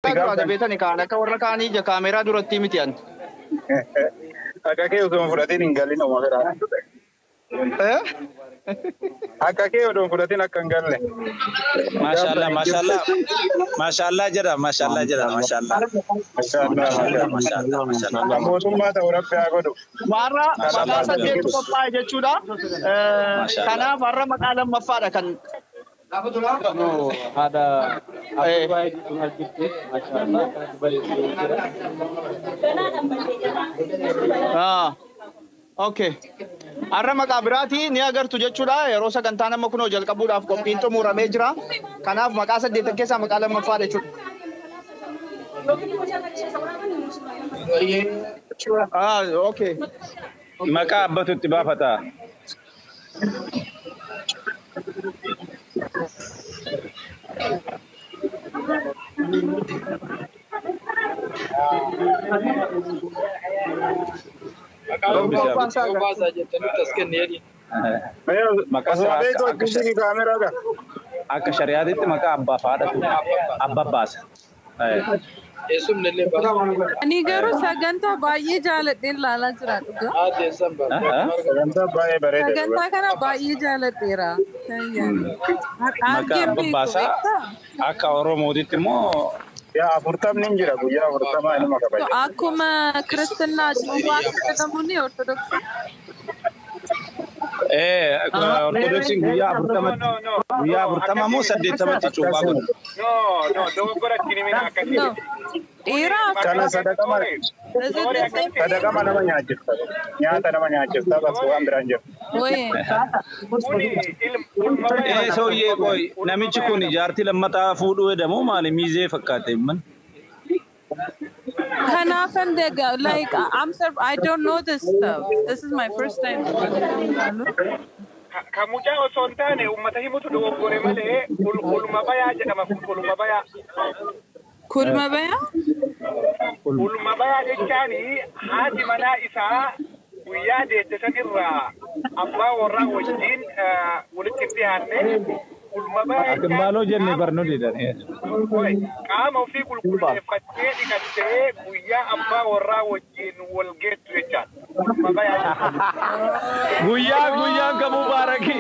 Mataa duraati beetani kaan akka warra kaanii ija kaameeraa duratti miti an. Akka kee osoo hin fudhatin hin galin oma biraa. Eh? Akka kee odoo hin fudhatin akka hin galle. Maashaallah, maashaallah. Maashaallah jedha, maashaallah jedha, maashaallah. Maashaallah, maashaallah, maashaallah. Kan mootummaa ta'u Rabbi haa godhu. Warra Kan maqaa abbaa saddeetu godhu. qophaa'e jechuudha. Maashaallah. Kanaaf har'a maqaa lammaffaadha kan. No, haadha Abduu Baay'ee argite. Maashaallah, akkanatti bareeddee jira. Ah, okay. Har'a maqaa biraatii ni agartu jechuudha. Yeroo sagantaan amma kunoo jalqabuudhaaf qophiin xumuramee jira. Kanaaf maqaa saddeetan keessaa maqaa lammaffaadha jechuudha. Ah, okay. Maqaa abbatu itti baafata. Rabbi si haa Tokkoffaan isaa Baasaa jettanii tas kennee. Maqaa Osoo isaa akka beektu akka achitti kaameraa qaba. Akka shari'aatitti maqaa abbaa fi haadhatu abba baasa. Eessumni illee baasa. Ani garuu sagantaa baay'ee jaaladheen ilaalaa jira dhugaa. Haati eessan baasa. Sagantaa baay'ee bareeda. Sagantaa kana baay'ee jaaladheera. Maqaa Argeen abba beeku baasaa beektaa? akka Oromootitti immoo Yaa 40 ni jira, guyyaa 40 inuma kabaja. Akkuma kiristinnaa cuuphaa akka jedhamuun Ortodoksii. Ortodoksiin guyyaa 40tti, guyyaa 40 moo 80tti cuuphaa godhu. No, no, dogoggora ittiin himina akkasii. No. Dhiiraaf. Kana sadaqama Is it the same thing? Sadaqama nama nyaachifta. Nyaata nama nyaachifta bas, waan biraan jiru. Wayii. Kuni ilma Ee sooyyee qoy, namichi kun jaartii lammataa fuudhuu jedhamu maali miizee fakkaate man? Kanaafan daga like I'm sur I don't know this stuff. This is my first time. Kan mucaa osoo hin taane uummata himutu dogoggore malee ulma bayaa jedhama kun, ulma bayaa. Kulma baya? Ulma bayaa jechaani haati manaa isaa guyyaa deette sanirraa abbaa warraa wajjin walitti hin dhiyaanne ulma bayaa jechaan Akambaaloo jenne barnoo didan. Oi, qaama ofii qulqulleeffattee dhiqattee guyyaa abbaa warraa wajjin wal geettu jechaan. Ulma bayaa jechuudha. Guyyaa guyyaan ka mubaaraki.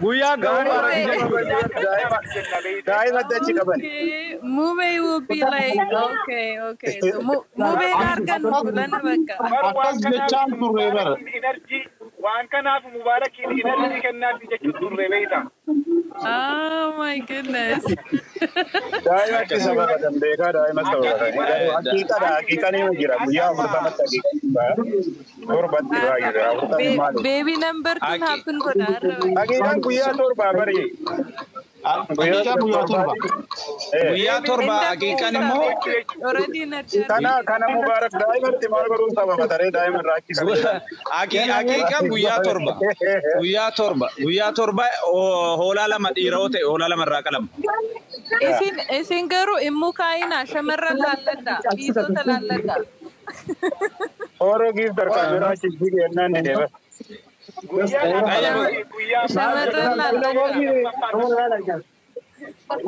Guyyaan ka mubaaraki jechuudha. Daa'ima achi qaban. Okay. Mube will be like, okay. So Mube argan bulana bakka. Bar waan Akkas jechaan kanaaf turre bara. mubaarakiin energy, waan kanaaf mubaarakiin energy kennaaf jechuun turre beeyta. Oh my goodness. Daa'ima achi sababatan beekaa, daa'ima sababatan. Garuu haqiiqadha, haqiiqaan ima jira. Guyyaa 40tti haqiiqaan ba'a. Torbatti baay'ee 40 maali? Baby number two happen godha har'a. Haqiiqaan guyyaa 7 bari. Haqiiqaan guyyaa 7. Guyyaa 7 haqiiqaan immoo Already natti Kana kana mubaarak daa'imatti maal godhuun sababataree daa'ima irraa achi qabe. Haqiiqaan guyyaa 7. Guyyaa 7. Guyyaa 7 hoolaa lama dhiira yoo ta'e hoolaa lama irraa qalama. Isin garuu immoo kaayina shamarran laalladha. Dhiisota laalladha. Hooroo giiftar kaameraa achi jige jennaan ni deeba. Guyyaa guyyaa Shamarran laalladha.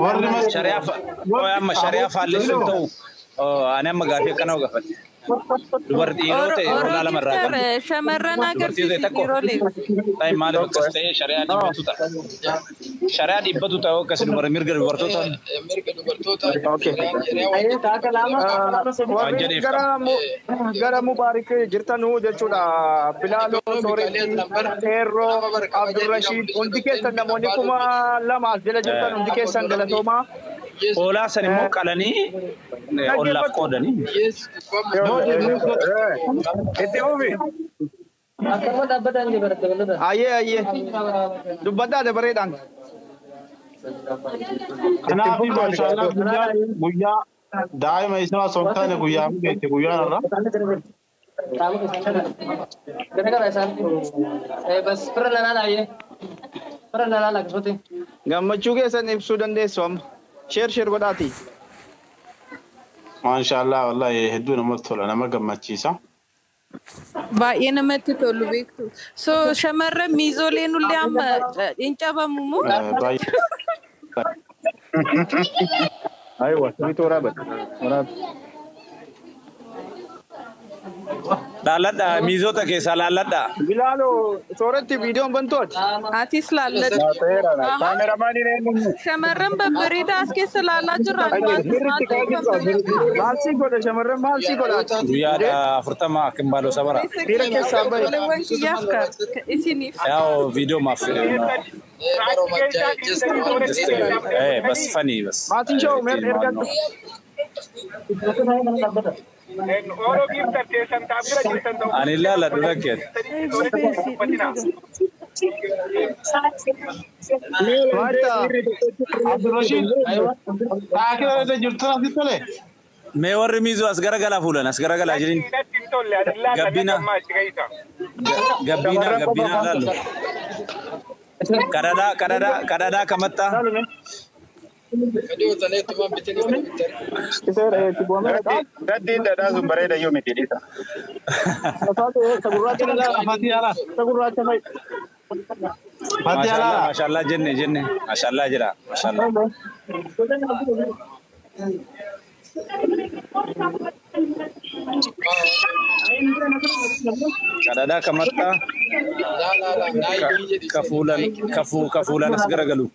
Warri mas Shari'aa amma shari'aa faallessuun ta'u ani amma gaafii akkana gaafadhe. Dubartii yeroo ta'e Oroo hoolaa lama irraa giftar qalama. shamarran Dubartii agarsiisi ta'e tokko dhiiroleef. ta'e maaliif akkas ta'e shari'aa dhibbatu ta'a. Shari'aa dhibbatu ta'a akkas dubara mirga dubartoota Mirga dubartoota Okay. shari'aa waan waan Warri jedheef gara qaba. gara Mubaarik jirtanuu jechuudha. Bilaaloo, Sooretti, Teerroo, Abdurrashiid hundi keessan, namoonni 2000 as jala jirtan hundi keessan galatoomaa. Hoolaa san immoo qalanii ollaaf qoodanii. Itti fufi. Ayyee ayyee. Dubbaddaa dabareedhaan. Kanaaf maashaallah, guyyaa guyyaa daa'ima isaa osoo hin taane guyyaa beekte guyyaan irra. Gammachuu keessan ibsuu dandeessu amma. Share share godhaati. Maashaallah, wallahi hedduu namatti tola, nama gammachiisa. Baay'ee namatti tolu beektu. So shamarran miizoleen ullee amma hin cabamu moo? Baay'ee. Aywa, sirriitti waraabadha. Waraab. Laalladha miizota keessaa laalladha. Bilaaloo sooratti viidiyoon bantooti. Atis laalladhu. Kaameraamaaniin eenyu? Shamarran babbareedaa as keessa laalaa jirra. Maal sii godha shamarran maal sii godha? Guyyaadha 40 akkin baaloo sabara. Dhiira keessaa bahi. Obboleewwan kiyyaaf ka isiniif. Yaa'u viidiyoo maaf. Bas fanii bas. Maatiin shoo mee ergadhu. Ani laalladhu rakkeen. Maata. Abdurrashiid taakira irra jirtu natti tole. Mee warri miizoo as garagalaa fuulan as garagalaa jirin. Gabbina. Gabbina gabbina laallu. Kadhadaa kadhadaa kadhadaa kamattaa. Gaddiin dhadhaa sun bareeda yoo miti dhiisa. Fatii ala. Fatii ala. Maashaallah maashaallah jenne jenne maashaallah jedha maashaallah. Kadhadaa kamattaa. Kafuulan kafuu kafuulan as garagalu.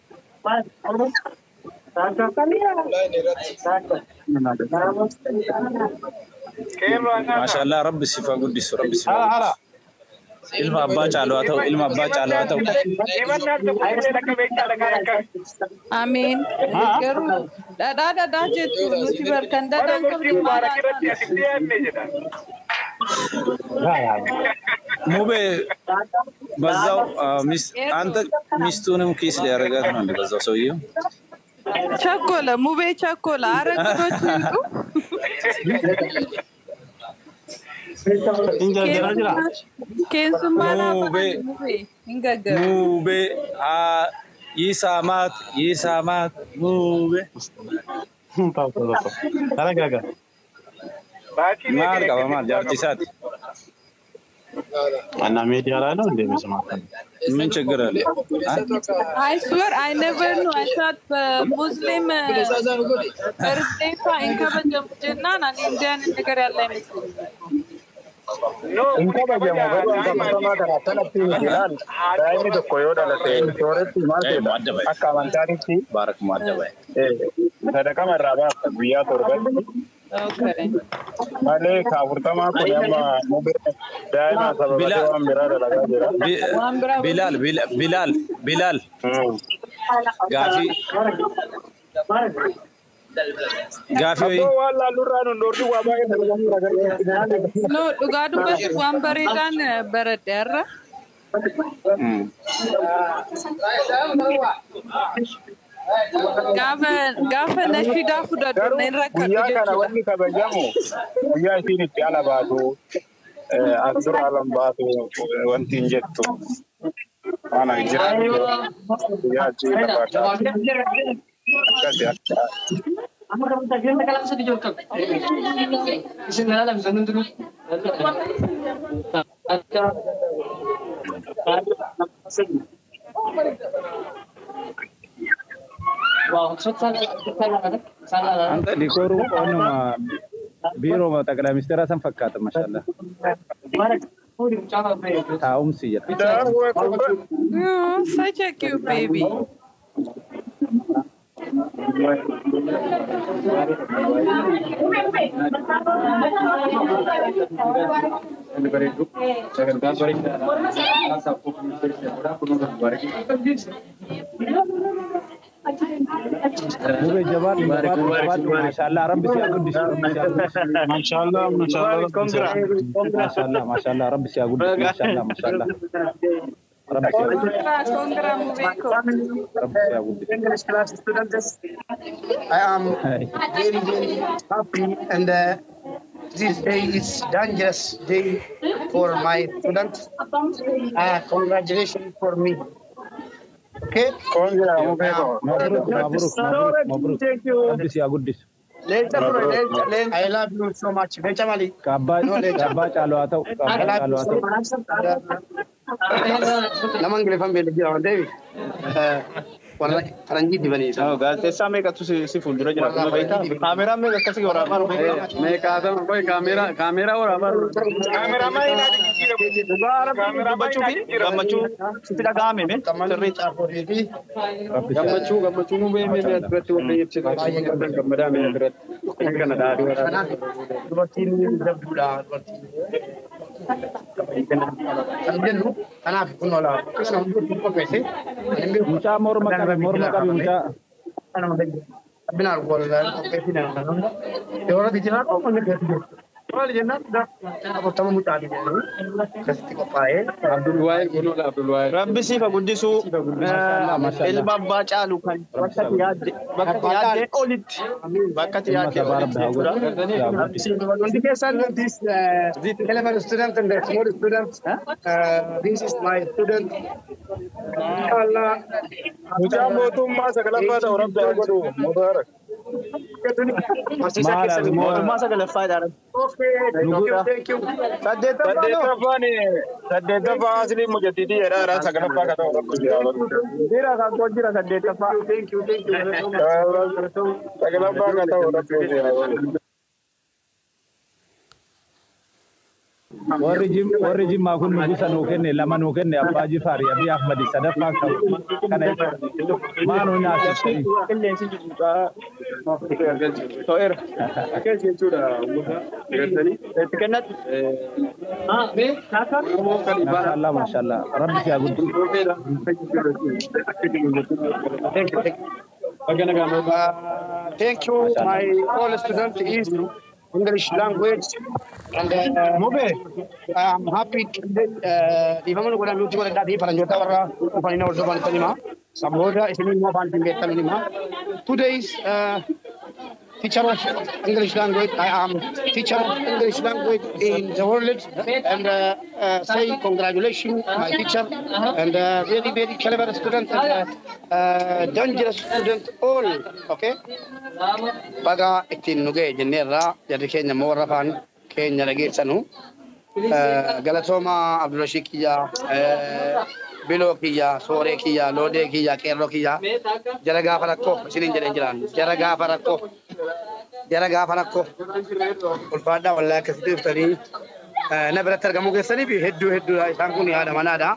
Maashaallah rabbi sifa guddisu rabbi sifa guddisu. Ilma abbaa caalu haa ta'u ilma abbaa caalu haa ta'u. Amiin. Garuu dhadhaa dhadhaa jettu nuti barkan dhadhaan qabdu maal ሙቤ በዛው አንተ ሚስቱንም ኪስ ሊያደርጋት ነው እንደ በዛው ሰውዬው ቸኮለ ሙቤ ቸኮለ። አረ ግዶች ይምጡ። Keessummaa ሙቤ ሙቤ hin gaggabu. ሙቤ ይሳማት ይሳማት ሙቤ ተረጋጋ። maal qaba maal jaartii isaati እና ሚዲያ ላይ ነው እንደ መስማት ምን ችግር አለ? I swear I never knew. I thought Muslim birthday fa hin kabajamu jennaan ani Indiyaan ነገር ያለ አይመስለኝም። Hin kabajamu garuu hanga kana akkanatti miti ilaali. Daa'imni tokko yoo dhalate sooretti maal ta'edha? Akka amantaatitti Baarak muaddaba. sadaqama irraa baafta guyyaa torbatti. Okay. Malee ka 40 kun amma mubee daa'ima sababatee waan biraa dalagaa jira. Bilaal Bilaal Bilaal gaafii gaafii wayii Abboo waan laallurraa nun dhoorri waa baay'ee dalagaa jira. No, dhugaa dubbachuuf waan bareedaan baradhe har'a. Gaafa gaafa nashiidaa fudhadhu Garuu nan rakkadhu guyyaa kana jechuudha. wanni kabajamu guyyaa isiin itti ala baatu as dura ala hin baatu wanti hin jettu. Waan jira guyyaa achi lafaa kaatu. Akkasi akka አንተ ዲኮሩ ኦኑማ ቢሮ ጠቅላይ ሚኒስትር san fakkaata mashallah taa'umsi jedha. Oh, such a cute baby. Mube jabaadhu jabaadhu jabaadhu mashallah rabbi si haa guddisu rabbi si haa guddisu. Mashallah mashallah. Mashallah mashallah rabbi si haa guddisu mashallah mashallah rabbi si haa guddisu Congra, congra mubee ko. rabbi si haa guddisu. English class students. I am very, very happy and this day is dangerous day for my students. Congratulations for me. Okay? Congra mubee koo. Mabruk mabruk mabruk mabruk rabbi si haa guddisu. I love you so much. Lecha Mali. Ka abbaa ka abbaa caalu haa ta'u ka I abbaa love caalu you haa so ta'u. much. Nama Ingiliffaan beela jira waan ta'eef. Warra faranjii dibanii isaan. Gaazexeessaa meeqatu si fuuldura jira? Kuma beektaa? Kaameraan meeqa akkasii waraabaa jiru beektaa? Meeqaatama qoy kaameeraa kaameeraa waraabaa jiru. Kaameramaan hin jijjiiramu. Dhugaa Rabbii dubbachuu fi gammachuu sitti dhaga'ame mee? Sirriitti. Gammachuu gammachuu nu beekne mee asirratti wanti ibsitu gammadaa mee asirratti. Kan kana dhaaduu Kanaaf dubartiin jabduudha dubartiin. Kan jennu kanaaf kun ola kana hundi qopheesse. Ani beeku. Mucaa morma qabi morma qabi mucaa. Rabbina argoollaan qopheessine kan hunda. Yeroo rabbi jiraa qabu manni keessa jiru. Maali jennaan 40 mucaati jedhanii akkasitti qophaa'ee. Abdul Waahid kunuudha Abdul Waahid. Rabbi siif haa guddisuu ilma abbaa caalu kan bakka ati yaadde bakka ati yaaddee olitti bakka ati Ilma yaaddee sabaa olitti rabbi haa jechuudha. godhu. Rabbi siif haa Hundi keessan this clever student and the small student. This is my student. Inshallah. Mucaa mootummaa sagalaffaa ta'u rabbi haa godhu. Mubaarak. Barsiisaa Maal keessan. ati Mootummaa sagalaffaadha. Okay, thank you, thank you. Saddeettaffaa noo? Saddeettaffaan saddeettaffaa asliin mujadidii jedha sagalaffaa ka ta'u rabbi haa godhu. Jira kan koo jira saddeettaffaa. Thank you, thank you. Sagalaffaa ka ta'u rabbi haa godhu. Warri jim warri jimmaa kun nugusa nuu kenne lama nuu kenne abbaa Jifaar Abiy Ahmad sadaffaa qabu kana maa nu nyaachistanii. Qilleensi jiru mucaa to'eera. Akkas jechuudha uummata agartanii. Itti kennadhu. Oromoo kan ibaa. Maashaallah maashaallah rabbi si haa guddisu. Ulfoofeedha. Thank you, thank you. Baga nagaan Thank you, my all student is English language and Mube. I'm happy dhiifama nu godhan nuti godhadhaa fi faranjoota warra dhufanii na hordofan hima. Saboota isin immoo afaan ittiin beektan hima. Today's teacher of English language. I am teacher of English language in the world and say congratulations, my teacher, and very, very clever student and dangerous student all. Okay? Baga ittiin nu ga'e jenneerra jarri keenya immoo warra afaan keenya dhageessanu. Galatooma Abdurrashid kiyya, Biloo kiyya, Sooree kiyya, Loodee kiyya, Qeerroo kiyya. Jara gaafa rakkoo isiniin jedheen jiraan. Jara gaafa rakkoo. Jara gaafa rakkoo. Ulfaadhaa wallaahi akkasitti dhuftanii na biratti argamuu keessanii fi hedduu hedduudha. Isaan kun haadha manaadha.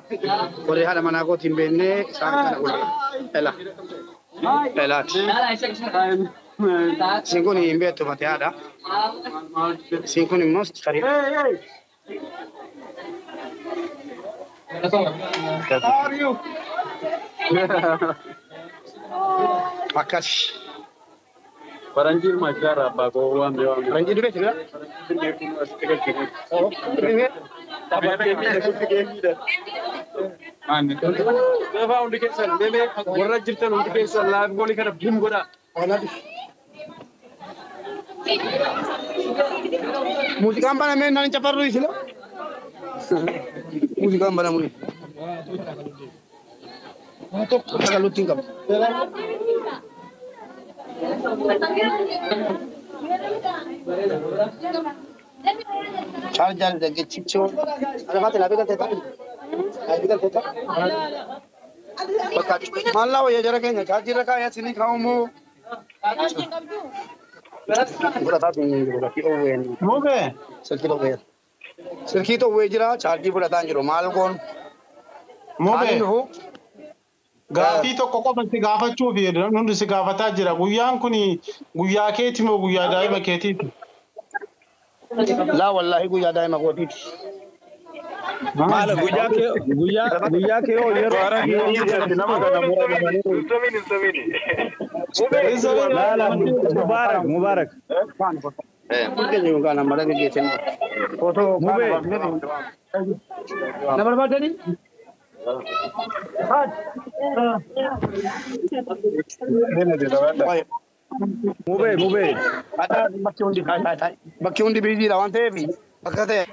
Warri haadha manaa kootiin hin beekne isaan kana godhe. Ela. Elaati. Isin kun hin beektu Fatihaadha. Isin kun immoo sariidha. How are you? Akkas. Faranjii maashaara abbaa koo waamne waamne. Faranjii dhufee jira? Gafaa hundi keessan meemee warra jirtan hundi keessan laaf goolii kana bim godhaa. Muuziqaan banamee naan cafarru isila. Muuziqaan banamu. Waa tokko sagaluutti hin qabu. Chaarjar dhaggeessichoo. Alafaati laa biqiltee ta'a. Laa biqiltee ta'a. Bakka maallaa wayya jara keenya chaarjii irra kaa'ee asinii kaa'u moo. Fudhataa hin jiru lakkii dhoowween. Mube. Silkii dhoowwee. Silkii dhoowwee jira chaarjii fudhataa hin jiru maal goon. Mube. Maaliin dhufu? Gaaffii tokko qofa si gaafachuuf hundi si gaafataa jira. Guyyaan kun guyyaa keeti moo guyyaa daa'ima keetiiti? Laa wallaahi guyyaa daa'ima kootiiti. Maal guyyaa kee guyyaa guyyaa kee hoo yeroo Nama kana mura Hin sobin hin sobin. laa laa Mubaarak Mubaarak Keenya yookaan amma dhaggeessan. Otoo Mube. Na barbaadanii? Mube Mube Bakki hundi bakki hundi biiziidha waan ta'eef bakka ta'e.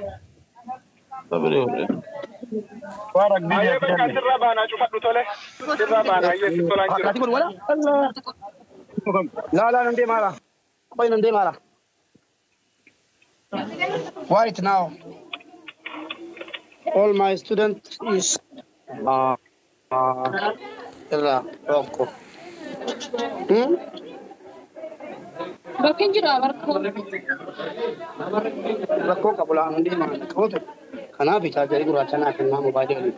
Ayyee bakka sirraa baanaa cufadhu tole. Sirraa baanaa ayyee si tolaan jira. Akkaatii godhu wala? Laa laa nan deemaara. Qoy nan deemaara. Right now, all my students is Irraa tokko. Bakki hin jiru rakkoo. Rakkoo qabu laan hundi himaa qabatu. Kanaaf chaarjarii gurraacha naa kennaa mobaayilii.